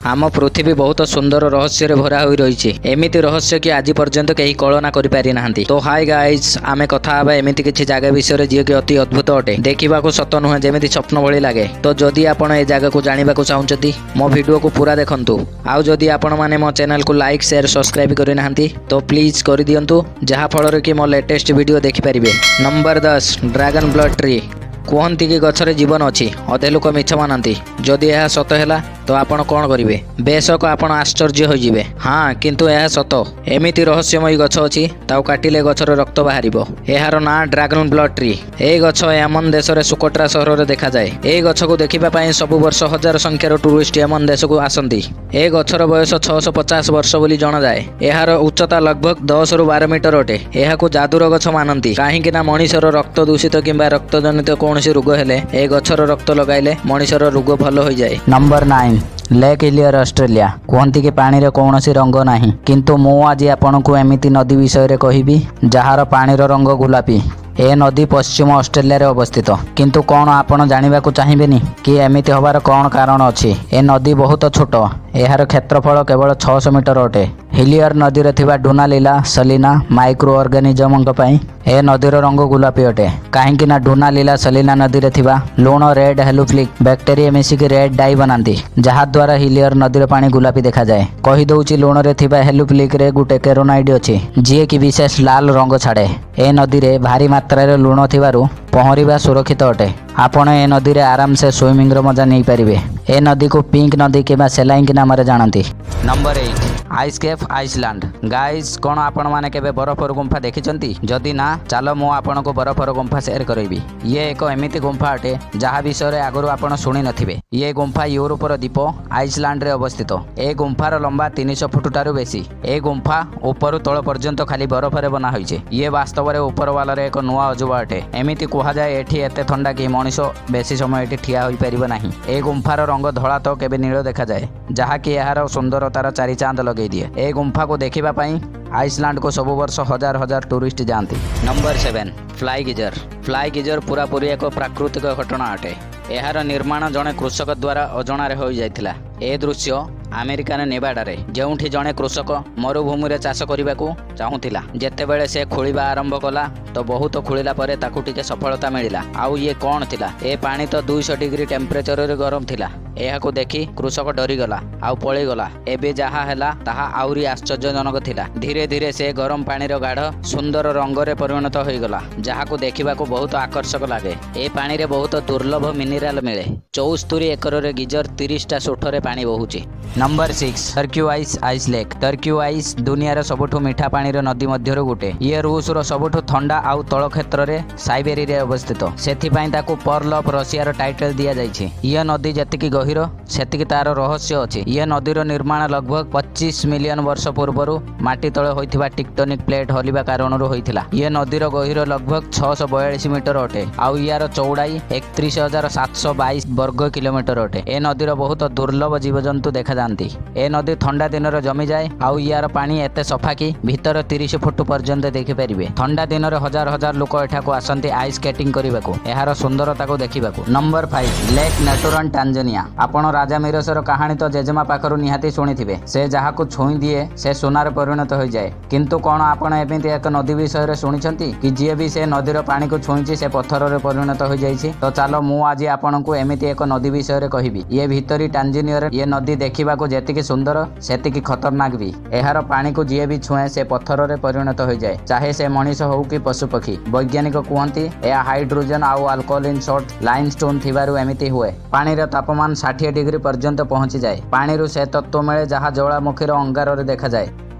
ଆମ ପୃଥିବୀ ବହୁତ ସୁନ୍ଦର ରହସ୍ୟରେ ଭରା ହୋଇ ରହିଛି। ଏମିତି ରହସ୍ୟ କି ଆଜି ପର୍ଯ୍ୟନ୍ତ କେହି କଳନା କରିପାରି ନାହାନ୍ତି। ତ ହାଇ ଗାଇଜ୍, ଆମେ କଥା ହେବା ଏମିତି କିଛି ଜାଗା ବିଷୟରେ, ଯିଏକି ଅତି ଅଦ୍ଭୁତ ଅଟେ। ଦେଖିବାକୁ ସତ ନୁହେଁ, ଯେମିତି ସ୍ୱପ୍ନ ଭଳି ଲାଗେ। ତ ଯଦି ଆପଣ ଏ ଜାଗାକୁ ଜାଣିବାକୁ ଚାହୁଁଛନ୍ତି, ମୋ ଭିଡ଼ିଓକୁ ପୁରା ଦେଖନ୍ତୁ। ଆଉ ଯଦି ଆପଣମାନେ ମୋ ଚ୍ୟାନେଲକୁ ଲାଇକ୍, ସେୟାର, ସବସ୍କ୍ରାଇବ୍ କରିନାହାନ୍ତି, ତ ପ୍ଲିଜ୍ କରିଦିଅନ୍ତୁ, ଯାହାଫଳରେ କି ମୋ ଲେଟେଷ୍ଟ ଭିଡ଼ିଓ ଦେଖିପାରିବେ। Number 10, dragon blood tree. କୁହନ୍ତି କି ଗଛରେ ଜୀବନ ଅଛି। ଅଧେ ଲୋକ ମିଛ ମାନନ୍ତି। ଯଦି ଏହା ସତ ହେଲା, ତ ଆପଣ କ'ଣ କରିବେ? ବେଶକ ଆପଣ ଆଶ୍ଚର୍ଯ୍ୟ ହୋଇଯିବେ। ହଁ, କିନ୍ତୁ ଏହା ସତ। ଏମିତି ରହସ୍ୟମୟୀ ଗଛ ଅଛି, ତାକୁ କାଟିଲେ ଗଛର ରକ୍ତ ବାହାରିବ। ଏହାର ନାଁ ଡ୍ରାଗନ୍ ବ୍ଲଡ୍ ଟ୍ରି। ଏହି ଗଛ ୟମନ ଦେଶରେ ସୁକୋଟ୍ରା ସହରରେ ଦେଖାଯାଏ। ଏହି ଗଛକୁ ଦେଖିବା ପାଇଁ ସବୁ ବର୍ଷ ହଜାର ସଂଖ୍ୟାର ଟୁରିଷ୍ଟ ୟମନ ଦେଶକୁ ଆସନ୍ତି। ଏ ଗଛର ବୟସ 650 ବର୍ଷ ବୋଲି ଜଣାଯାଏ। ଏହାର ଉଚ୍ଚତା ଲଗଭଗ 10ରୁ 12 ମିଟର ଅଟେ। ଏହାକୁ ଯାଦୁର ଗଛ ମାନନ୍ତି, କାହିଁକି ନା ମଣିଷର ରକ୍ତ ଦୂଷିତ କିମ୍ବା ରକ୍ତଜନିତ କୌଣସି ରୋଗ ହେଲେ ଏ ଗଛର ରକ୍ତ ଲଗାଇଲେ ମଣିଷର ରୋଗ ଭଲ ହୋଇଯାଏ। Number 9, lake Hillier, Australia. କୁହନ୍ତି କି ପାଣିରେ କୌଣସି ରଙ୍ଗ ନାହିଁ। କିନ୍ତୁ ମୁଁ ଆଜି ଆପଣଙ୍କୁ ଏମିତି ନଦୀ ବିଷୟରେ କହିବି, ଯାହାର ପାଣିର ରଙ୍ଗ ଗୋଲାପୀ। ଏ ନଦୀ ପଶ୍ଚିମ ଅଷ୍ଟ୍ରେଲିଆରେ ଅବସ୍ଥିତ। କିନ୍ତୁ କ'ଣ ଆପଣ ଜାଣିବାକୁ ଚାହିଁବେନି କି ଏମିତି ହବାର କ'ଣ କାରଣ ଅଛି? ଏ ନଦୀ ବହୁତ ଛୋଟ। ଏହାର କ୍ଷେତ୍ରଫଳ କେବଳ 600 ମିଟର ଅଟେ। ହିଲିୟର ନଦୀରେ ଥିବା ଡୁନାଲିଲା ସଲିନା ମାଇକ୍ରୋ ଅର୍ଗାନିଜମଙ୍କ ପାଇଁ ଏ ନଦୀର ରଙ୍ଗ ଗୋଲାପୀ ଅଟେ। କାହିଁକି ନା ଡୁନାଲିଲା ସଲିନା ନଦୀରେ ଥିବା ଲୁଣ ରେଡ୍ ହେଲୋଫିଲିକ୍ ବ୍ୟାକ୍ଟେରିଆ ମିଶିକି ରେଡ୍ ଡାଇ ବନାନ୍ତି, ଯାହାଦ୍ୱାରା ହିଲିୟର ନଦୀର ପାଣି ଗୋଲାପୀ ଦେଖାଯାଏ। କହିଦେଉଛି, ଲୁଣରେ ଥିବା ହେଲୋଫିଲିକ୍ରେ ଗୋଟେ କ୍ୟାରୋଟିନଏଡ୍ ଅଛି, ଯିଏକି ବିଶେଷ ଲାଲ ରଙ୍ଗ ଛାଡ଼େ। ଏ ନଦୀରେ ଭାରି ମାତ୍ରାରେ ଲୁଣ ଥିବାରୁ ପହଁରିବା ସୁରକ୍ଷିତ ଅଟେ। ଆପଣ ଏ ନଦୀରେ ଆରାମସେ ସୁଇମିଂର ମଜା ନେଇପାରିବେ। ଏ ନଦୀକୁ ପିଙ୍କ ନଦୀ କିମ୍ବା ସେଲାଇଙ୍କ ନାମରେ ଜାଣନ୍ତି। Number 8, ice cave, Iceland. Guys, କ'ଣ ଆପଣମାନେ କେବେ ବରଫର ଗୁମ୍ଫା ଦେଖିଛନ୍ତି? ଯଦି ନା, ଚାଲ ମୁଁ ଆପଣଙ୍କୁ ବରଫର ଗୁମ୍ଫା ସେୟାର କରାଇବି। ଇଏ ଏକ ଏମିତି ଗୁମ୍ଫା ଅଟେ, ଯାହା ବିଷୟରେ ଆଗରୁ ଆପଣ ଶୁଣି ନଥିବେ। ଇଏ ଗୁମ୍ଫା ୟୁରୋପର ଦ୍ୱୀପ ଆଇସଲ୍ୟାଣ୍ଡରେ ଅବସ୍ଥିତ। ଏ ଗୁମ୍ଫାର ଲମ୍ବା 300 ଫୁଟ ଠାରୁ ବେଶୀ। ଏ ଗୁମ୍ଫା ଉପରୁ ତଳ ପର୍ଯ୍ୟନ୍ତ ଖାଲି ବରଫରେ ବନା ହୋଇଛି। ଇଏ ବାସ୍ତବରେ ଉପର ବାଲାରେ ଏକ ନୂଆ ଅଜୁବା ଅଟେ। ଏମିତି କୁହାଯାଏ, ଏଠି ଏତେ ଥଣ୍ଡା କି ମଣିଷ ବେଶୀ ସମୟ ଏଠି ଠିଆ ହୋଇପାରିବ ନାହିଁ। ଏ ଗୁମ୍ଫାର ରଙ୍ଗ ଧଳା ତ କେବେ ନୀଳ ଦେଖାଯାଏ, ଯାହାକି ଏହାର ସୁନ୍ଦରତାର ଚାରି ଚାନ୍ଦ ଲଗେଇ ଦିଏ। ଏ ଗୁମ୍ଫାକୁ ଦେଖିବା ପାଇଁ ଆଇସଲ୍ୟାଣ୍ଡକୁ ସବୁ ବର୍ଷ ହଜାର ହଜାର ଟୁରିଷ୍ଟ ଯାଆନ୍ତି। Number 7, fly geyser. Fly geyser ପୁରାପୁରି ଏକ ପ୍ରାକୃତିକ ଘଟଣା ଅଟେ। ଏହାର ନିର୍ମାଣ ଜଣେ କୃଷକ ଦ୍ୱାରା ଅଜଣାରେ ହୋଇଯାଇଥିଲା। ଏ ଦୃଶ୍ୟ ଆମେରିକାର ନେବାଡାରେ, ଯେଉଁଠି ଜଣେ କୃଷକ ମରୁଭୂମିରେ ଚାଷ କରିବାକୁ ଚାହୁଁଥିଲା। ଯେତେବେଳେ ସେ ଖୋଳିବା ଆରମ୍ଭ କଲା, ତ ବହୁତ ଖୋଳିଲା ପରେ ତାକୁ ଟିକେ ସଫଳତା ମିଳିଲା। ଆଉ ଇଏ କ'ଣ ଥିଲା? ଏ ପାଣି ତ 200 ଡିଗ୍ରୀ ଟେମ୍ପରେଚରରେ ଗରମ ଥିଲା। ଏହାକୁ ଦେଖି କୃଷକ ଡରିଗଲା ଆଉ ପଳେଇଗଲା। ଏବେ ଯାହା ହେଲା, ତାହା ଆହୁରି ଆଶ୍ଚର୍ଯ୍ୟଜନକ ଥିଲା। ଧୀରେ ଧୀରେ ସେ ଗରମ ପାଣିର ଗାଢ଼ ସୁନ୍ଦର ରଙ୍ଗରେ ପରିଣତ ହୋଇଗଲା, ଯାହାକୁ ଦେଖିବାକୁ ବହୁତ ଆକର୍ଷକ ଲାଗେ। ଏ ପାଣିରେ ବହୁତ ଦୁର୍ଲଭ ମିନେରାଲ ମିଳେ। 74 ଏକରରେ ଗିଜର 30ଟା ସୋଠରେ ପାଣି ବହୁଛି। Number 6, turquoise ice lake. Turquoise ଦୁନିଆର ସବୁଠୁ ମିଠା ପାଣିର ନଦୀ ମଧ୍ୟରୁ ଗୋଟେ। ଇଏ ରୁଷର ସବୁଠୁ ଥଣ୍ଡା ଆଉ ତଳ କ୍ଷେତ୍ରରେ ସାଇବେରିଆରେ ଅବସ୍ଥିତ। ସେଥିପାଇଁ ତାକୁ ପର୍ଲ ଅଫ୍ ରଷିଆର ଟାଇଟଲ ଦିଆଯାଇଛି। ଇଏ ନଦୀ ଯେତିକି ଗହୀର, ସେତିକି ତାର ରହସ୍ୟ ଅଛି। ଇଏ ନଦୀର ନିର୍ମାଣ ଲଗଭଗ 25 ମିଲିୟନ ବର୍ଷ ପୂର୍ବରୁ ମାଟି ତଳେ ହୋଇଥିବା ଟିକ୍ଟୋନିକ୍ ପ୍ଲେଟ୍ ହଲିବା କାରଣରୁ ହୋଇଥିଲା। ଇଏ ନଦୀର ଗହୀର ଲଗଭଗ 642 ମିଟର ଅଟେ ଆଉ ଇଆର ଚଉଡ଼ାଇ 31,722 ବର୍ଗ କିଲୋମିଟର ଅଟେ। ଏ ନଦୀର ବହୁତ ଦୁର୍ଲଭ ଜୀବଜନ୍ତୁ ଦେଖାଯାଆନ୍ତି। ଏ ନଦୀ ଥଣ୍ଡା ଦିନରେ ଜମିଯାଏ ଆଉ ଇଆର ପାଣି ଏତେ ସଫା କି ଭିତର 30 ଫୁଟ ପର୍ଯ୍ୟନ୍ତ ଦେଖିପାରିବେ। ଥଣ୍ଡା ଦିନରେ ହଜାର ହଜାର ଲୋକ ଏଠାକୁ ଆସନ୍ତି ଆଇସ୍ ସ୍କେଟିଂ କରିବାକୁ, ଏହାର ସୁନ୍ଦରତାକୁ ଦେଖିବାକୁ। Number 5, lake Natron, Tanzania. ଆପଣ ରାଜା ମିରସର କାହାଣୀ ତ ଜେଜେମା ପାଖରୁ ନିହାତି ଶୁଣିଥିବେ। ସେ ଯାହାକୁ ଛୁଇଁ ଦିଏ, ସେ ସୁନାରେ ପରିଣତ ହୋଇଯାଏ। କିନ୍ତୁ କ'ଣ ଆପଣ ଏମିତି ଏକ ନଦୀ ବିଷୟରେ ଶୁଣିଛନ୍ତି କି, ଯିଏ ବି ସେ ନଦୀର ପାଣିକୁ ଛୁଇଁଛି, ସେ ପଥରରେ ପରିଣତ ହୋଇଯାଇଛି? ତ ଚାଲ, ମୁଁ ଆଜି ଆପଣଙ୍କୁ ଏମିତି ଏକ ନଦୀ ବିଷୟରେ କହିବି। ଇଏ ଭିତରି ଟାଞ୍ଜାନିଆରେ। ଇଏ ନଦୀ ଦେଖିବାକୁ ଯେତିକି ସୁନ୍ଦର, ସେତିକି ଖତରନାକ ବି। ଏହାର ପାଣିକୁ ଯିଏ ବି ଛୁଏଁ, ସେ ପଥରରେ ପରିଣତ ହୋଇଯାଏ, ଚାହେ ସେ ମଣିଷ ହଉ କି ପଶୁପକ୍ଷୀ। ବୈଜ୍ଞାନିକ କୁହନ୍ତି, ଏହା ହାଇଡ୍ରୋଜେନ ଆଉ ଆଲକୋଲିନ ସଲ୍ଟ ଲାଇମଷ୍ଟୋନ ଥିବାରୁ ଏମିତି ହୁଏ। ପାଣିର ତାପମାନ 60 ଡିଗ୍ରୀ ପର୍ଯ୍ୟନ୍ତ ପହଞ୍ଚିଯାଏ। ପାଣିରୁ ସେ ତତ୍ତ୍ୱ ମିଳେ, ଯାହା ଜ୍ୱାଳାମୁଖୀର ଅଙ୍ଗାରରେ ଦେଖାଯାଏ।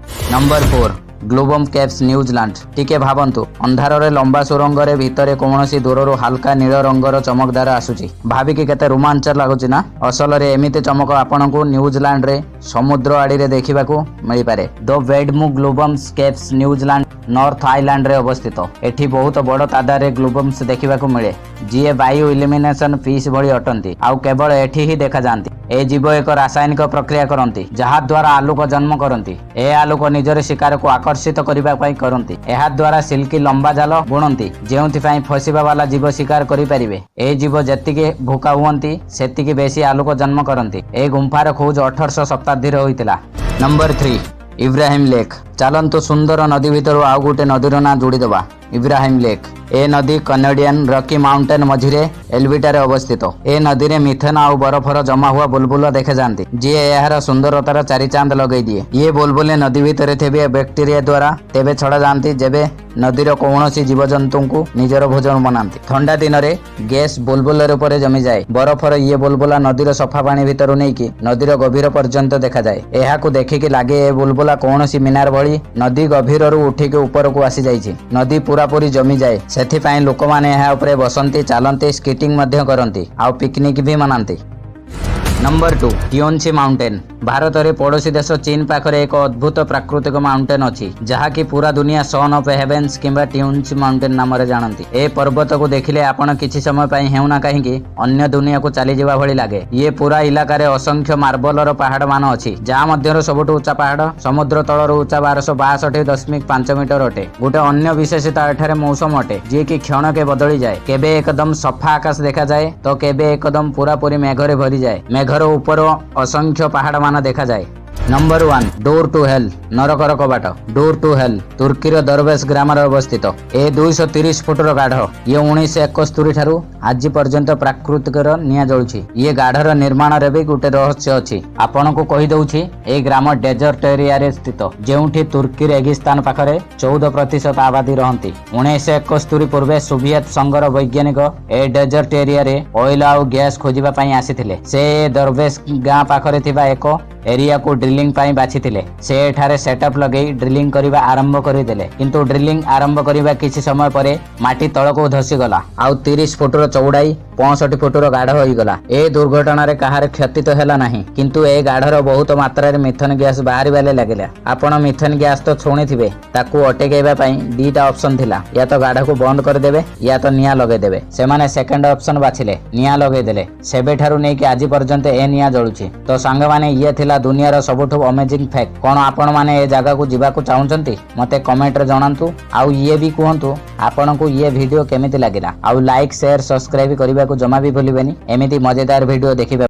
Number 4, glowworm caves, New Zealand. ଟିକେ ଭାବନ୍ତୁ, ଅନ୍ଧାରରେ ଲମ୍ବା ସୁରଙ୍ଗରେ ଭିତରେ କୌଣସି ଦୂରରୁ ହାଲକା ନୀଳ ରଙ୍ଗର ଚମକଦାର ଆସୁଛି। ଭାବିକି କେତେ ରୋମାଞ୍ଚ ଲାଗୁଛି ନା? ଅସଲରେ ଏମିତି ଚମକ ଆପଣଙ୍କୁ ନ୍ୟୁଜିଲାଣ୍ଡରେ ସମୁଦ୍ର ଆଡ଼ିରେ ଦେଖିବାକୁ ମିଳିପାରେ। ଦ ୱେଡମୁ ଗ୍ଲୋବର୍ମସ୍ କେଭ୍ସ ନ୍ୟୁଜିଲାଣ୍ଡ ନର୍ଥ ଆଇଲାଣ୍ଡରେ ଅବସ୍ଥିତ। ଏଠି ବହୁତ ବଡ଼ ତାଦାଦରେ ଗ୍ଲୋବର୍ମସ୍ ଦେଖିବାକୁ ମିଳେ, ଯିଏ ବାୟୋ ଲ୍ୟୁମିନେସେଣ୍ଟ ଫିସ୍ ଭଳି ଅଟନ୍ତି ଆଉ କେବଳ ଏଠି ହିଁ ଦେଖାଯାଆନ୍ତି। ଏ ଜୀବ ଏକ ରାସାୟନିକ ପ୍ରକ୍ରିୟା କରନ୍ତି, ଯାହାଦ୍ୱାରା ଆଲୁକ ଜନ୍ମ କରନ୍ତି। ଏ ଆଲୁକ ନିଜର ଶିକାରକୁ ଆକର୍ଷିତ କରିବା ପାଇଁ କରନ୍ତି। ଏହାଦ୍ୱାରା ସିଲ୍କି ଲମ୍ବା ଜାଲ ବୁଣନ୍ତି, ଯେଉଁଥିପାଇଁ ଫସିବା ବାଲା ଜୀବ ଶିକାର କରିପାରିବେ। ଏ ଜୀବ ଯେତିକି ଭୋକା ହୁଅନ୍ତି, ସେତିକି ବେଶୀ ଆଲୁକ ଜନ୍ମ କରନ୍ତି। ଏ ଗୁମ୍ଫାର ଖୋଜ 1800 ଶତାବ୍ଦୀରେ ହୋଇଥିଲା। Number 3, Ibrahim lake. ଚାଲନ୍ତୁ, ସୁନ୍ଦର ନଦୀ ଭିତରୁ ଆଉ ଗୋଟେ ନଦୀର ନାଁ ଯୋଡ଼ିଦେବା, ଇବ୍ରାହିମ ଲେକ୍। ଏ ନଦୀ କନେଡିଆନ ରକି ମାଉଣ୍ଟେନ ମଝିରେ ଏଲବିଟାରେ ଅବସ୍ଥିତ। ଏ ନଦୀରେ ମିଥେନ ଆଉ ବରଫର ଜମା ହୁଆ ବୁଲବୁଲା ଦେଖାଯାଆନ୍ତି, ଯିଏ ଏହାର ସୁନ୍ଦରତାର ଚାରି ଚାନ୍ଦ ଲଗେଇ ଦିଏ। ଇଏ ବୁଲବୁଲେ ନଦୀ ଭିତରେ ଥିବା ବ୍ୟାକ୍ଟେରିଆ ଦ୍ୱାରା ତେବେ ଛଡ଼ା ଯାଆନ୍ତି, ଯେବେ ନଦୀର କୌଣସି ଜୀବଜନ୍ତୁଙ୍କୁ ନିଜର ଭୋଜନ ବନାନ୍ତି। ଥଣ୍ଡା ଦିନରେ ଗ୍ୟାସ୍ ବୁଲବୁଲା ରୂପରେ ଜମିଯାଏ। ବରଫର ଇଏ ବୁଲବୁଲା ନଦୀର ସଫା ପାଣି ଭିତରୁ ନେଇକି ନଦୀର ଗଭୀର ପର୍ଯ୍ୟନ୍ତ ଦେଖାଯାଏ। ଏହାକୁ ଦେଖିକି ଲାଗେ ଏ ବୁଲବୁଲା କୌଣସି ମିନାର ଭଳି ନଦୀ ଗଭୀରରୁ ଉଠିକି ଉପରକୁ ଆସିଯାଇଛି। ନଦୀ ପୁରାପୁରି ଜମିଯାଏ, ସେଥିପାଇଁ ଲୋକମାନେ ଏହା ଉପରେ ବସନ୍ତି, ଚାଲନ୍ତି, ସ୍କେଟିଂ ମଧ୍ୟ କରନ୍ତି ଆଉ ପିକନିକ ବି ମନାନ୍ତି। Number 2, Tian Shan mountain. ଭାରତରେ ପଡ଼ୋଶୀ ଦେଶ ଚୀନ ପାଖରେ ଏକ ଅଦ୍ଭୁତ ପ୍ରାକୃତିକ ମାଉଣ୍ଟେନ ଅଛି, ଯାହାକି ପୁରା ଦୁନିଆ ସନ୍ ଅଫ୍ ହେଭେନ୍ସ କିମ୍ବା ଟିଓନ୍ସି ମାଉଣ୍ଟେନ ନାମରେ ଜାଣନ୍ତି। ଏ ପର୍ବତକୁ ଦେଖିଲେ ଆପଣ କିଛି ସମୟ ପାଇଁ ହେଉନା କାହିଁକି ଅନ୍ୟ ଦୁନିଆକୁ ଚାଲିଯିବା ଭଳି ଲାଗେ। ଇଏ ପୁରା ଇଲାକାରେ ଅସଂଖ୍ୟ ମାର୍ବଲର ପାହାଡ଼ମାନ ଅଛି, ଯାହା ମଧ୍ୟରୁ ସବୁଠୁ ଉଚ୍ଚା ପାହାଡ଼ ସମୁଦ୍ର ତଳରୁ ଉଚ୍ଚା 1262.5 ମିଟର ଅଟେ। ଗୋଟେ ଅନ୍ୟ ବିଶେଷତା ଏଠାରେ ମୌସମ ଅଟେ, ଯିଏକି କ୍ଷଣକେ ବଦଳିଯାଏ। କେବେ ଏକଦମ ସଫା ଆକାଶ ଦେଖାଯାଏ ତ କେବେ ଏକଦମ ପୁରାପୁରି ମେଘରେ ଭରିଯାଏ। ମେଘର ଉପର ଅସଂଖ୍ୟ ପାହାଡ଼ମାନ ଦେଖାଯାଏ। ନମ୍ବର 1, ଡୋର ଟୁ ହେଲ୍, ନରକର କବାଟ। ଡୋର ଟୁ ହେଲ୍ ତୁର୍କୀର ଦରବେଶ ଗ୍ରାମରେ ଅବସ୍ଥିତ। ଏ 230 ଫୁଟର ଗାଢ଼। ଇଏ 1971 ଠାରୁ ଆଜି ପର୍ଯ୍ୟନ୍ତ ପ୍ରାକୃତିକର ନିଆଁ ଜଳୁଛି। ଇଏ ଗାଢ଼ର ନିର୍ମାଣରେ ବି ଗୋଟେ ରହସ୍ୟ ଅଛି। ଆପଣଙ୍କୁ କହିଦଉଛି, ଏ ଗ୍ରାମ ଡେଜର୍ଟ ଏରିଆରେ ସ୍ଥିତ, ଯେଉଁଠି ତୁର୍କୀ ରେଗିସ୍ତାନ ପାଖରେ 14% ଆବାଦୀ ରହନ୍ତି। 1971 ପୂର୍ବେ ସୋଭିଏତ ସଂଘର ବୈଜ୍ଞାନିକ ଏ ଡେଜର୍ଟ ଏରିଆରେ ଅଏଲ ଆଉ ଗ୍ୟାସ ଖୋଜିବା ପାଇଁ ଆସିଥିଲେ। ସେ ଏ ଦରବେଶ ଗାଁ ପାଖରେ ଥିବା ଏକ ଏରିଆକୁ ଡ୍ରିଲିଂ ପାଇଁ ବାଛିଥିଲେ। ସେ ଏଠାରେ ସେଟଅପ୍ ଲଗେଇ ଡ୍ରିଲିଂ କରିବା ଆରମ୍ଭ କରିଦେଲେ। କିନ୍ତୁ ଡ୍ରିଲିଂ ଆରମ୍ଭ କରିବା କିଛି ସମୟ ପରେ ମାଟି ତଳକୁ ଧସିଗଲା ଆଉ 30 ଫୁଟର ଚଉଡ଼ାଇ 65 ଫୁଟର ଗାଢ଼ ହୋଇଗଲା। ଏ ଦୁର୍ଘଟଣାରେ କାହାର କ୍ଷତି ତ ହେଲା ନାହିଁ, କିନ୍ତୁ ଏ ଗାଢ଼ର ବହୁତ ମାତ୍ରାରେ ମିଥେନ ଗ୍ୟାସ ବାହାରିବାରେ ଲାଗିଲା। ଆପଣ ମିଥେନ ଗ୍ୟାସ ତ ଶୁଣିଥିବେ। ତାକୁ ଅଟକେଇବା ପାଇଁ ଦିଟା ଅପସନ ଥିଲା, ୟା ତ ଗାଢ଼କୁ ବନ୍ଦ କରିଦେବେ, ୟା ତ ନିଆଁ ଲଗେଇଦେବେ। ସେମାନେ ସେକେଣ୍ଡ ଅପସନ ବାଛିଲେ, ନିଆଁ ଲଗେଇଦେଲେ। ସେବେଠାରୁ ନେଇକି ଆଜି ପର୍ଯ୍ୟନ୍ତ ଏ ନିଆଁ ଜଳୁଛି। ତ ସାଙ୍ଗମାନେ, ଇଏ ଥିଲା ଦୁନିଆର ସବୁଠୁ ଅମେଜିଂ ଫ୍ୟାକ୍ଟ। କଣ ଆପଣମାନେ ଏ ଜାଗାକୁ ଯିବାକୁ ଚାହୁଁଛନ୍ତି? ମତେ କମେଣ୍ଟରେ ଜଣାନ୍ତୁ। ଆଉ ଇଏ ବି କୁହନ୍ତୁ ଆପଣଙ୍କୁ ଇଏ ଭିଡିଓ କେମିତି ଲାଗିଲା। ଆଉ ଲାଇକ୍, ସେୟାର, ସବସ୍କ୍ରାଇବ କରିବାକୁ ଜମା ବି ଭୁଲିବେନି, ଏମିତି ମଜେଦାର ଭିଡିଓ ଦେଖିବା